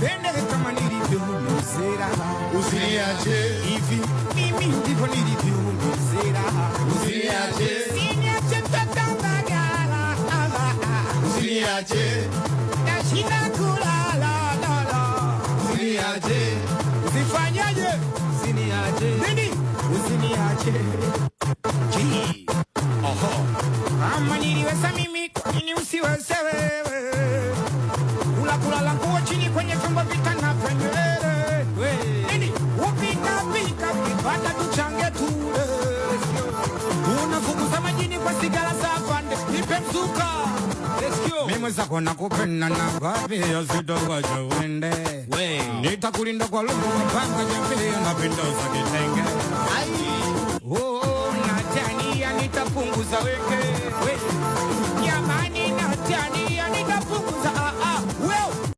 Nipende kama nilivyo mzera. Usiniache. Hivi mimi ndivyo nilivyo mzera. Usiniache. Usiniache mtoto Mbagala. Usiniache. Nashinda kulala la la. Usiniache. Usifanyaje? Usiniache. Nini? Usiniache. Ji. Oho. Kama niliweza mimi, kwa nini usiweze wewe? Kula kulala nguo chini kwenye vyombo vitana vya nywele. We. Nini? Upika pika ukipata tuchange tule. Unafukuza majini kwa sigara za pande, nipe mzuka. Let's go. Mimi mwenzako nakupenda na kwapia sitokuacha uende. We. Nitakulinda kwa lungu mapanga jambia na pindo za kitenge. Ai. Oh, natania nitapunguza weke. We. Jamani natania